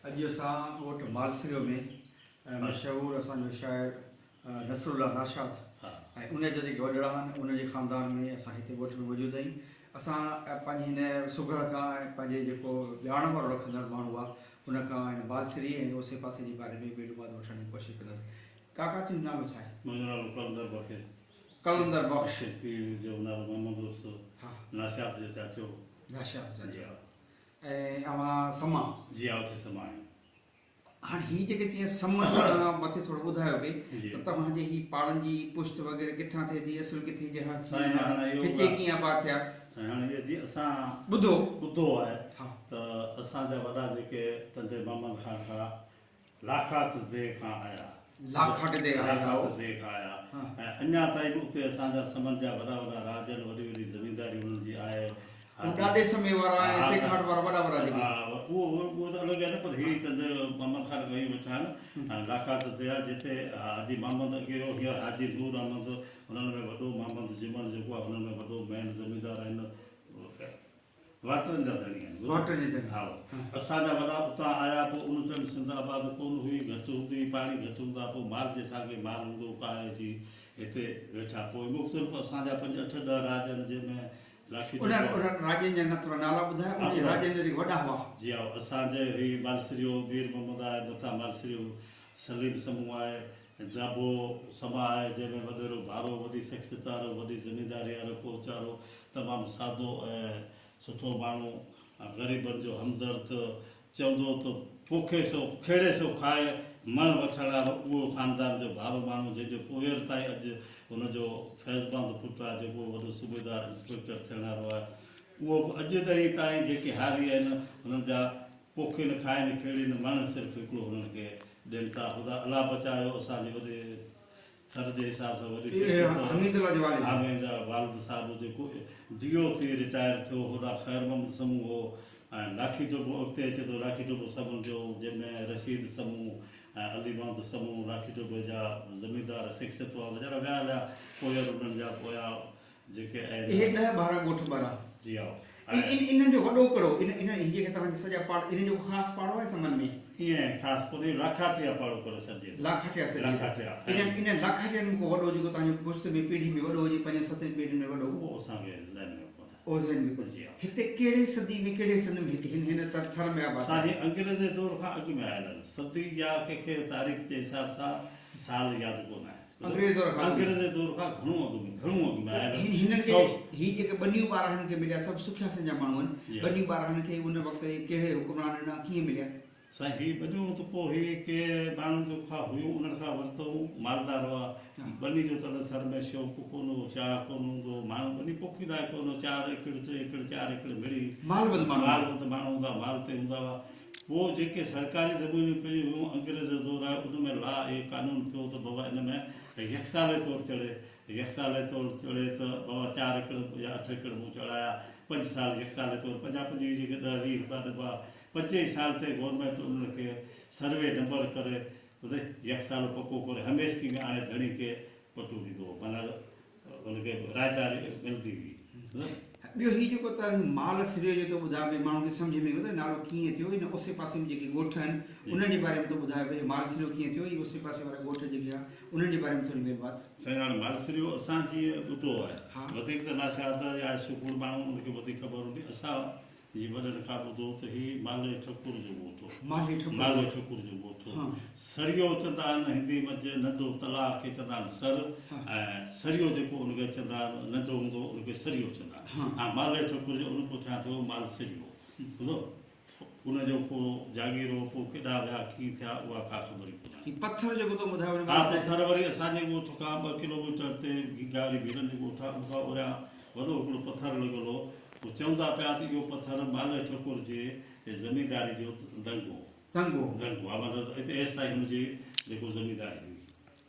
اڄ اسان ڳوٺ مالسريو ۾ مشهور اسان جو شاعر نصرالله ناشاد ۽ ان جا جيڪي وڏڙا آهن ان جي خاندان ۾ اسان هتي ڳوٺ ۾ موجود آهيون. اسان پنهنجي هن سگهڙ کان ۽ پنهنجي جيڪو ڄاڻ وارو رکندڙ ماڻهو آهي ان کان هن مالسري ۽ اوسي پاسي جي باري ۾ معلومات وٺڻ جي ڪوشش ڪنداسين. ڪاڪا تنهنجو نالو ڇا آهي؟ منهنجو نالو قلندر بخش. قلندر بخش. پيء جو نالو محمد عرس ناشاد جو چاچو. ناشاد جو جي ها. ۽ اوهان سما؟ جي ها اسين سما آهيون. هاڻ هي جيڪي تيئن سمن توهان مٿي ٿورو ٻڌايو پئي ته توهان جي هي پاڙن جي پشت وغيره ڪٿان ٿئي ٿي اصل ڪٿي جي هاڻ هتي ڪيئن آباد ٿيا؟ سائين هاڻ اهو جيئن اسان ٻڌو ٻڌو آهي ته اسان جا وڏا جيڪي ٽنڊي محمد خان کان لاکاٽ ديهه کان آيا. لاکاٽ ديهه آيا. لاکاٽ ديهه کان آيا ۽ اڃا تائين به اتي اسان جا سمن جا وڏا وڏا راڄ آهن، وڏي وڏي زمينداري انهن جي آهي. هو ڏاڏي سمي وارا ۽ سيکاٽ وارا وڏا وڏا جيڪي. ها اهو اهو ته الڳ آهي نه پر هي ٽنڊي محمد خان کان هي ويٺا آهن ۽ لاکاٽ ديهه آهي جتي حاجي محمد اڳيرو هينئر حاجي نور احمد هنن ۾ وڏو محمد جمن جيڪو آهي هنن ۾ وڏو مين زميندار آهن. واٽرن جا ڌڻي آهن. واٽرن جي ڌڻي. هائو. اسان جا وڏا اتان آيا پوء ان ٽائيم سنڌ آباد ڪونه هئي، گهٽ هوندي هئي، پاڻي گهٽ هوندا پوء مال جي سانگي مال هوندو هو ڪاهي اچي هتي ويٺا. پوء مختلف اسان جا پنج اٺ ڏهه راڄ آهن جنهن ۾ لاکي ٽوپا. انهن راڄن جا نه ٿورا نالا ٻڌايو انهن راڄن جا جيڪي وڏا هئا. جي هائو اسان جي هي مالسريو مير محمد آهي مٿان مالسريو سليم سمون آهي، جابو سما آهي جنهن ۾ وڏيرو ڀارو وڏي شخصيت وارو وڏي زمينداري وارو پهچ وارو تمام سادو ۽ سٺو ماڻهو غريبن جو همدرد چوندو ته پوکي سو کيڙي سو کائي مڻ وٺڻ وارو اهو خاندان جو ڀارو ماڻهو جنهن جو پوئير تائين اڄ هن جو فيض مند پٽ آهي جيڪو وڏو صوبيدار انسپيڪٽر ٿيڻ وارو آهي اهو به اڄ ڏهي تائين جيڪي هاري آهن انهن جا پوکين کائين کيڙين مڻ صرف هڪڙو هنن کي ڏين ٿا خدا الله بچايو اسان جي وڏي ٿر جي حساب سان وڏي شخصيت حميد الله جي والد حميد والد صاحب جيڪو ڊي او ٿي رٽائر ٿيو هوڏا خير محمد سمون هو ۽ لاکي ٽوپو اڳتي اچي ٿو لاکي ٽوپو سمون جو جنهن ۾ رشيد سمون ۽ علي محمد سمون لاکي ٽوپي جا زميندار شخصيت هئا ويچارا ويا هليا پوير انهن جا پويان جيڪي آهن. اهي ڏهه 12 ڳوٺ ٻرا. جي هائو. ان ان انهن جو وڏو ڪهڙو ان ان هي جيڪي توهان جي سڄا پاڙ انهن جو ڪو خاص پاڙو آهي سمن ۾؟ ائين خاص ڪونهي لاکاٽيا پاڙو ڪري سڏجي ٿو. لاکاٽيا سڏجي ٿو. لاکاٽيا انهن انهن لاکاٽين ۾ ڪو وڏو جيڪو توهان جي پشت ۾ پيڙهي ۾ وڏو هجي پنجن ستن پيڙهين ۾ وڏو. اهو اسان کي ذهن ۾ ڪونهي. اهو ذهن ۾ ڪونهي. جي هائو. هتي ڪهڙي صدي ۾ ڪهڙي سن ۾ هتي هن هن تر ٿر ۾ آباد ٿيا؟ سائين انگريزي دور کان اڳ ۾ آيل آهن. صدي يا ڪنهن کي تاريخ جي حساب سان سال ياد ڪونه آهي. انگريز دور کان اڳ ۾. انگريزي دور کان گهڻو اڳ ۾ گهڻو اڳ ۾ آيل هنن کي هي جيڪي ٻنيون ٻارا هنن کي مليا سڀ سکياسن جا ماڻهو آهن ٻنيون ٻارا هنن کي ان وقت جي ڪهڙي حڪمران ڏنا ڪيئن مليا؟ سائين هي ٻنيون ته پوء هي ڪي ماڻهن جو کان هيون انهن کان ورتئون مالدار هئا ٻني جو تڏهن ٿر ۾ شوق ڪونه هو چاهه ڪونه هوندو هو ماڻهو ٻني پوکيندا ئي ڪونه چار ايڪڙ ٽي ايڪڙ چار ايڪڙ مڙئي مالوند ماڻهو مالوند ماڻهو هوندا مال تي هوندا هئا. پوء جيڪي سرڪاري زمينون پيون هيون، انگريز جو دور آيو، ان ۾ لا اهو قانون ٿيو ته بابا ان ۾ يڪسالي طور چڙهي، يڪسالي طور چڙهي ته بابا چار ايڪڙ يا اٺ ايڪڙ مون چڙهايا، پنج سال يڪسالي طور پنجاهه پنجويهه جيڪي ڏهه 20 هتا ڏبا، پنجين سال تي گورنمينٽ انهن کي سروي نمبر ڪري يڪسالو پڪو ڪري هميشگي ۾ آڻي ڌڻي کي پٽو ڏيندو هو، معنيٰ ان کي رائداري ملندي هئي. ٻيو هي جيڪو ته مال سريو جو ٿو ٻڌايو پئي ماڻهن کي سمجهه ۾ ايندو ته نالو ڪيئن ٿيو ان اوسي پاسي ۾ جيڪي ڳوٺ آهن انهن جي باري ۾ ٿو ٻڌايو پئي مال سريو ڪيئن ٿيو هي اوسي پاسي وارا ڳوٺ جيڪي آهن انهن جي باري ۾ ٿوري معلومات. سائين هاڻي مال سريو اسان جيئن ٻڌو آهي وڌيڪ ته ناشاد يا سکوڙ ماڻهو ان کي وڌيڪ خبر هوندي اسان جي وڏن کان ٻڌو ته هي مالهي ٺڪر جو ڳوٺ هو. مالهي ٺڪر. مالهي ٺڪر جو ڳوٺ هو. سريو چوندا آهن هندي منجهه ننڍو تلاء کي چوندا آهن سر ۽ سريو جيڪو ان کي چوندا آهن ننڍو هوندو هو ان کي سريو چوندا آهن. ۽ مالهي ٺڪر جو ان پٺيان ٿيو مال سريو. ٻڌو ان جو ڪو جاگير هو پوء ڪيڏانهن ويا ڪيئن ٿيا اها ڪا خبر ئي ڪونهي. هي پٿر جيڪو تو ٻڌايو ان ها پٿر وري اسان جي ڳوٺ کان 2 ڪلوميٽر تي گيگاري ڀيرن جو ڳوٺ آهي ان کان اوريان وڏو هڪڙو پٿر لڳل هو. پوء چوندا پيا ته اهو پٿر مالهي ٺڪر جي زمينداري جو دنگ هو. دنگ هو. دنگ هو. ها مطلب ته اتي ايستائين هن جي جيڪو زمينداري هئي.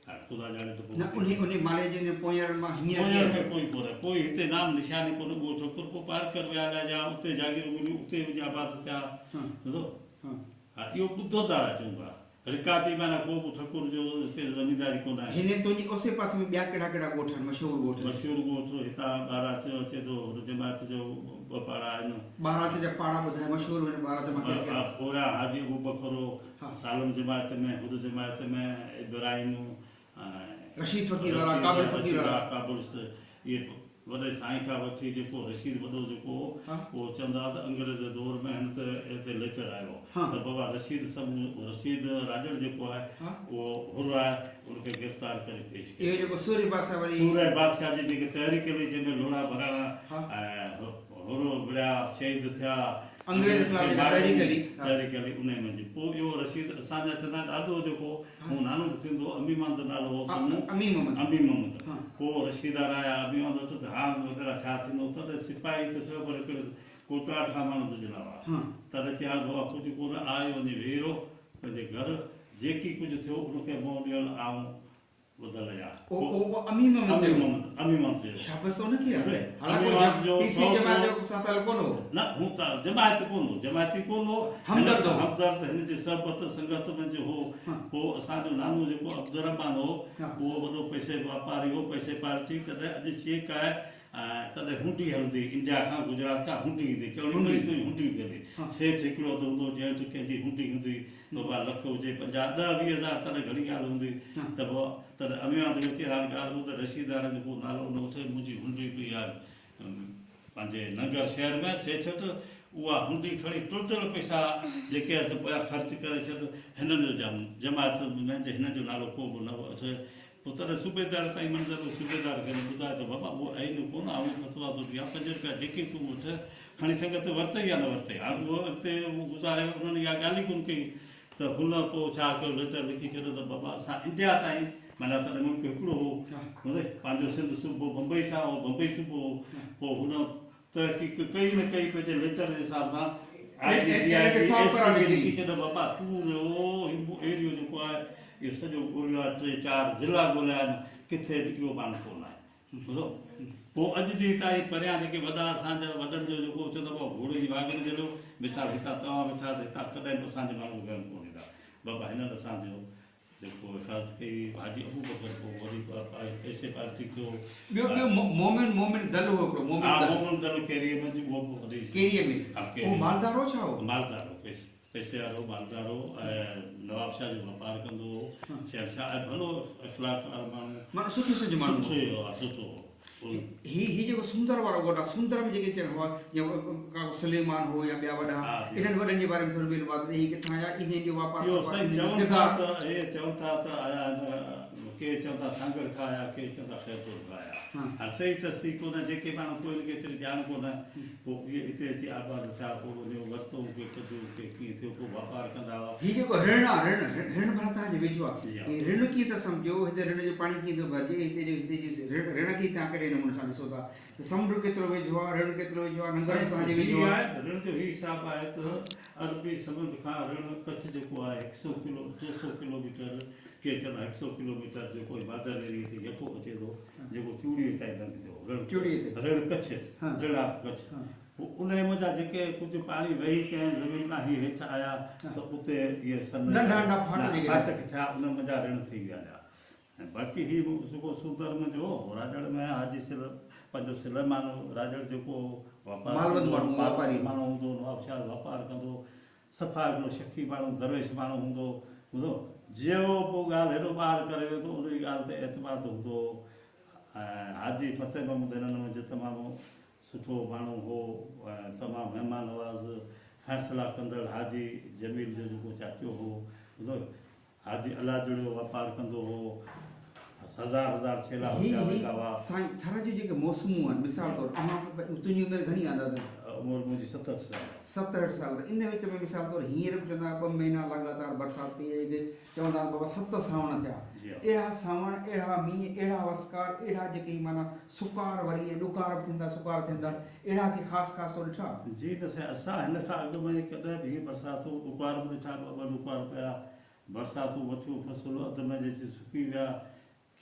هاڻي خدا ڄاڻي ته پوء نه انهي انهي مالهي جي انهي پوئينرن مان هينئر پوئينر ۾ ڪوئي ڪونهي. ڪوئي هتي نام نشان ئي ڪونهي. اهو ٺڪر پوء پارڪر ويا هليا يا اتي جاگيرون مليون اتي وڃي آباد ٿيا. سمجهو؟ ها اهو ٻڌو ٿا اچون پيا. رڪارڊي معنيٰ ڪو به ٺڪر جو هتي زمينداري ڪونه آهي. هن تنهنجي اوسي پاسي ۾ ٻيا ڪهڙا ڪهڙا ڳوٺ آهن، مشهور ڳوٺ؟ مشهور ڳوٺ هتان ٻاراچ اچي ٿو، هن جماعت جو ٻه پاڙا آهن. ٻاراچ جا پاڙا ٻڌاء، مشهور هن ٻاراچ مان ڪير ڪير؟ پوريان حاجي ابوبڪر هو، سالم جماعت ۾، حر جماعت ۾، ابراهيم ۽. رشيد فقير وارا، قابل فقير وارا. قابل اهي وڏي سائين کان وٺي جيڪو رشيد وڏو جيڪو هو اهو چوندا هئا ته انگريز جي دور ۾ هن تي هتي ليٽر آيو هو ته بابا رشيد سمون رشيد راڄڙ جيڪو آهي اهو حر آهي ان کي گرفتار ڪري پيش ڪيو. اهو جيڪو سورهيه بادشاهه وري. سورهيه بادشاهه جي جيڪي تحريڪ هلي جنهن ۾ لوڙها ڀراڻا ۽ حر وڙهيا شهيد ٿيا. انگريز خلاف جيڪا تحريڪ هلي. تحريڪ هلي انهي منجهه پوء اهو رشيد اسان جا چوندا آهن ڏاڏو جيڪو هو نانو به ٿيندو هو امي محمد نالو هو سمون امي محمد امي محمد پوء رشيدار آيا امي محمد وٽ ته هاڻ وغيره ڇا ٿيندو تڏهن سپاهي ته ٿيو پر هڪڙي ڪوٽاڙ کان ماڻهو ڊڄندا هئا تڏهن چي هاڻ بابا ڪجهه ڪونه آء وڃي ويهي رهو پنهنجي گهر جيڪي ڪجهه ٿيو ان کي منهن ڏيڻ آئون ٻڌل يا. او او او امي محمد چيو. امي محمد امي محمد چيو. شابس ان کي آ. حالانڪه پي سي جماعت جو سان تعلق ڪونه هو. نه هو ته جماعت ڪونه هو جماعتي ڪونه هو. همدرد هو. همدرد هن جي صحبت سنگت منجهه هو. پوء اسان جو نانو جيڪو عبدالرحمان هو اهو وڏو پئسي واپاري هو پئسي پارٽي تڏهن اڄ چيڪ آهي ۽ تڏهن هونڊي هلندي انڊيا کان گجرات کان هونڊي ايندي چوڻي کڻي تون هونڊي ملي سيٺ هڪڙو اڌ هوندو هو جنهن وٽ ڪنهن جي هونڊي هوندي بابا لک هجي پنجاهه ڏهه 20 هزار تڏهن گهڻي ڳالهه هوندي ته پوء تڏهن اميان ٿي اچي هاڻ ڳالهه ٻڌ رشيدارن جو ڪو نالو نه اٿئي منهنجي هونڊي پئي آهي پنهنجي ننگر شهر ۾ سيٺ وٽ اها هونڊي کڻي ٽوٽل پئسا جيڪي هئس پويان خرچ ڪري ڇڏ هنن جو جماعت ۾ هنن جو نالو ڪو به نه اٿئي پوء تڏهن صوبيدار تائين منزل هو. صوبيدار کي هن ٻڌايو ته بابا اهو عين ڪونه، آئون فتويٰ ٿو ڏيان، پنج رپيا جيڪي تون وٺ، کڻي سنگت ورتئي يا نه ورتئي. هاڻ اهو اڳتي هو گذاري ويو، انهن اها ڳالهه ئي ڪونه ڪئي ته هن پوء ڇا ڪيو، ليٽر لکي ڇڏيو ته بابا اسان انڊيا تائين، معنيٰ تڏهن ملڪ هڪڙو هو، پنهنجو سنڌ صوبو بمبئي سان هو، بمبئي صوبو هو، پوء هن تحقيق ڪئي نه ڪئي پنهنجي ليٽر جي حساب سان I G D I G S P کي لکي ڇڏيو بابا پورو هي ايريو جيڪو آهي اهو سڄو ڳوليو آهي ٽي چار ضلعا ڳوليا آهن ڪٿي به اهو ماڻهو ڪونه آهي ٻڌو پوء اڄ ڏينهن تائين پريان جيڪي وڏا اسان جا وڏن جو جيڪو چوندا بابا گهوڙي جي واڳ نه جهليو مثال هتان توهان ويٺا ته هتان ڪڏهن به اسان جي ماڻهو کي ويهڻ ڪونه ڏيندا بابا هنن اسان جو جيڪو حفاظت ڪئي حاجي ابوبڪر پوء وري پئسي پارٽي ٿيو. ٻيو ٻيو مومن مومن دل هو هڪڙو مومن دل. ها مومن دل ڪيريء ۾ اهو به وڏي. ڪيريء ۾ اهو مالدار هو ڇا هو؟ مالدار هو پئسي وارو مالدار هو ۽ نوابشاهه جو واپار ڪندو هو شهنشاهه ۽ ڀلو اخلاق وارو ماڻهو. معنيٰ سٺي سڄي ماڻهو هو. سٺو هو ها سٺو هو. هي هي جيڪو سندر وارو ڳوٺ آ سندر ۾ جيڪي چئن هئا جيئن ڪاڪو سليمان هو يا ٻيا وڏا انهن وڏن جي باري ۾ ٿورو معلومات ڏي هي ڪٿان آيا انهن جو واپار اهو سائين چون ٿا ته اهي چون ٿا ته آيا آهن ڪي چون ٿا سانگهڙ کان آيا ڪي چون ٿا خيرپور کان آيا هاڻ صحيح تصديق ڪونهي جيڪي ماڻهو ڪو هن کي ايتري ڄاڻ ڪونهي پوء اهي هتي اچي آباد ٿيا پوء وڃي ورتو ڪي ڪڍيو ڪي ڪيئن ٿيو پوء واپار ڪندا هئا. هي جيڪو رڻ آ رڻ رڻ ڀلا توهان جي ويجهو آ هي رڻ ڪيئن ٿا سمجهو هتي رڻ جو پاڻي ڪيئن ٿو ڀرجي هتي جو هتي جي رڻ رڻ کي توهان ڪهڙي نموني سان ڏسو ٿا ته سمنڊ ڪيترو ويجهو آ رڻ ڪيترو ويجهو آ ننگر به توهان جي ويجهو آ. رڻ جو هي حساب آهي ته عربي سمنڊ کان رڻ ڪڇ جيڪو آهي هڪ سئو ڪلو 200 ڪلو ميٽر ڪي چوندا هڪ سئو ڪلو ميٽر جيڪو هي بادل ايريي تي يڪو اچي ٿو جيڪو چوڙيء تائين دنگ ٿيو رڻ رڻ ڪڇ رڻ آف ڪڇ پوء انهيء منجهان جيڪي ڪجهه پاڻي وهي ڪنهن زمين مان هي هيٺ آيا ته اتي اهي سن ڦاٽڪ ٿيا ان منجهان رڻ ٿي ويا هليا ۽ باقي هي جيڪو سندر منجهه هو راڄڙ ۾ حاجي پنهنجو سليمان راڄڙ جيڪو واپار ماڻهو هوندو هو نوابشاهه جو واپار ڪندو هو صفا هڪڙو شخي ماڻهو درويش ماڻهو هوندو هو ٻڌو جيئو پوء ڳالهه هيڏو ٻاهر ڪري ويو ته ان جي ڳالهه تي اعتماد هوندو هو ۽ حاجي فتح محمد هنن منجهه تمام سٺو ماڻهو هو ۽ تمام مهمان نواز فيصلا ڪندڙ حاجي جميل جو جيڪو چاچو هو ٻڌو حاجي الله جڙيو واپار ڪندو هو هزار هزار ڇيلا هي هتيا هي ويندا هئا. سائين ٿر جون جيڪي موسمون آهن مثال طور اوهان تنهنجي عمر گهڻي آهي اندازن؟ عمر منهنجي 67 سال آهي. 67 سال ته ان وچ ۾ مثال طور هينئر به چوندا ٻه مهينا لڳاتار برسات پئي آهي جيڪي چوندا آهن بابا ست سانوڻ ٿيا ته اهڙا سانوڻ اهڙا مينهن اهڙا وسڪار اهڙا جيڪي معنيٰ سڪار وري ۽ ڏڪار به ٿين ٿا سڪار ٿين ٿا اهڙا ڪي خاص خاص تو ڏٺا؟ جي نه سائين اسان هن کان اڳ ۾ ڪڏهن به هيئن برساتون ڏڪار به ڏٺا ٻه ٻه ڏڪار پيا برساتون وٺيون فصل اڌ ۾ جي سڪي ويا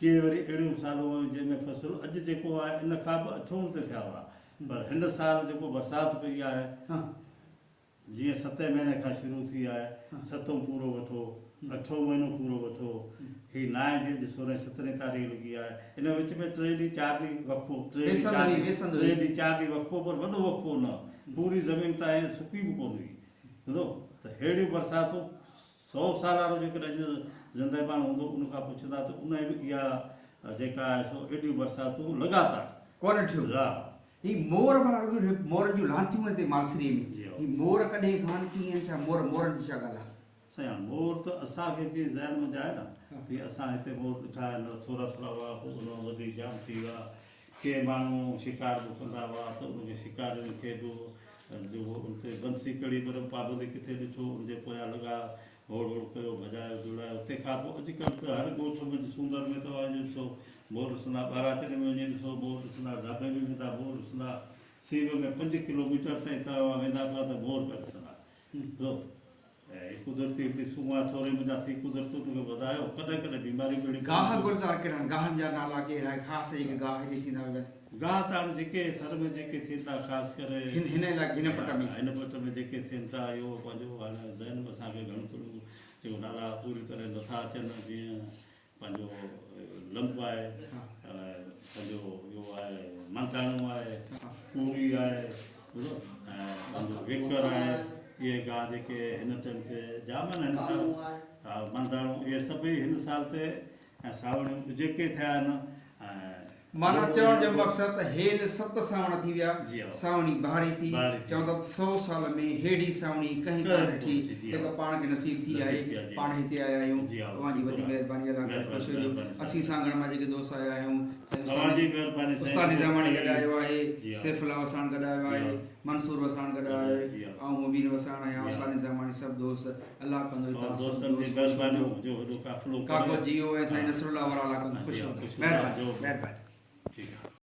ڪي وري اهڙيون سالون هيون جنهن ۾ فصل اڄ جيڪو آهي ان کان به اٺوڻ تي ٿيا هئا پر هن سال جيڪو برسات پئي آهي. جيئن ستين مهيني کان شروع ٿي آهي، ستون پورو وٺو، اٺون مهينو پورو وٺو، هي نائين جي اڄ سورهين سترهين تاريخ لڳي آهي، ان وچ ۾ ٽي ڏينهن چار ڏينهن وقفو، ٽي ڏينهن چار ڏينهن، ٽي ڏينهن چار ڏينهن وقفو پر وڏو وقفو نه، پوري زمين تائين سڪي به ڪونه هئي، ٻڌو ته ههڙيون برساتون سئو سال وارو جيڪڏهن اڄ زندهه پاڻ هوندو ان کان پڇندا ته ان به اها جيڪا آهي سو ايڏيون برساتون لڳاتار ڪونه ٿيون. هي مور ڀلا رڳو مورن جون لانتيون هتي مالسري ۾ هي مور ڪڏهن کان ڪيئن ڇا مور مورن جي ڇا ڳالهه آهي. سائين هاڻ مور ته اسان کي جيئن ذهن منجهه آهي نه تيئن اسان هتي مور ڏٺا آهن ٿورا ٿورا هئا پوء ان مان وڌي جام ٿي ويا ڪي ماڻهو شڪار به ڪندا هئا ته ان کي شڪارين کي به جو ان تي بنسي ڪڙي پر پابندي ڪٿي ڏٺو ان جي پويان لڳا هوڙ هوڙ ڪيو، ڀڄايو ڊوڙايو. تنهن کان پوء اڄڪلهه ته هر ڳوٺ منجهه سوندر ۾ توهان وڃي ڏسو مور ڏسندا، ٻاراچڙي ۾ وڃي ڏسو مور ڏسندا، ڍاٻي ۾ ويندا مور ڏسندا، سيب ۾ پنج ڪلو ميٽر تائين توهان ويندا پيا ته مور پيا ڏسندا. ڏسو هي قدرتي هڪڙي سونهن آهي، ٿوري منجهان ٿي قدرت ان کي وڌايو، ڪڏهن ڪڏهن بيماريون به اهڙيون گاهه گلزار ڪهڙا آهن؟ گاهن جا نالا ڪي اهڙا خاص جيڪي گاهه هتي ٿيندا هجن؟ گاهه ته هاڻي جيڪي ٿر ۾ جيڪي ٿين ٿا خاص ڪري هن هن علائقي هن پٽ ۾. هن پٽ ۾ جيڪي ٿين ٿا اهو پنهنجو هاڻي ذهن ۾ اسان کي گهڻو تڻو جيڪو نالا پوري طرح نٿا اچن جيئن پنهنجو لنب آهي پنهنجو اهو آهي منڌاڻو آهي ڪوري آهي ٻڌو ۽ پنهنجو ويڪر آهي اهي گاهه جيڪي هن ٽائيم تي جام آهن هن سال ها منڌاڻو اهي سڀئي هن سال تي ۽ سانوڻيون به جيڪي ٿيا آهن ۽. معنيٰ چوڻ جو مقصد ته هيل ست سانوڻ ٿي ويا، سانوڻي بهاري ٿي، چون ٿا ته سئو سال ۾ ههڙي سانوڻي ڪنهن ڪانه ڏٺي، جيڪا پاڻ کي نصيب ٿي آهي، پاڻ هتي آيا آهيون، اوهان جي وڏي مهرباني الله ڪري خوش هجو، اسين سانگهڙ مان جيڪي دوست آيا آهيون، سائين استاد نظاماڻي گڏ آيو آهي، سيف الله وساڻ گڏ آيو آهي، منصور وساڻ گڏ آيو آهي، آئون مبين وساڻ آهيان، استاد نظاماڻي سڀ دوست الله ڪندو توهان سڀ دوست خوش هجو، ڪاڪو جيئو ۽ سائين نصرالله وارا الله ڪندو خوش هوندا، مهرباني مهرباني.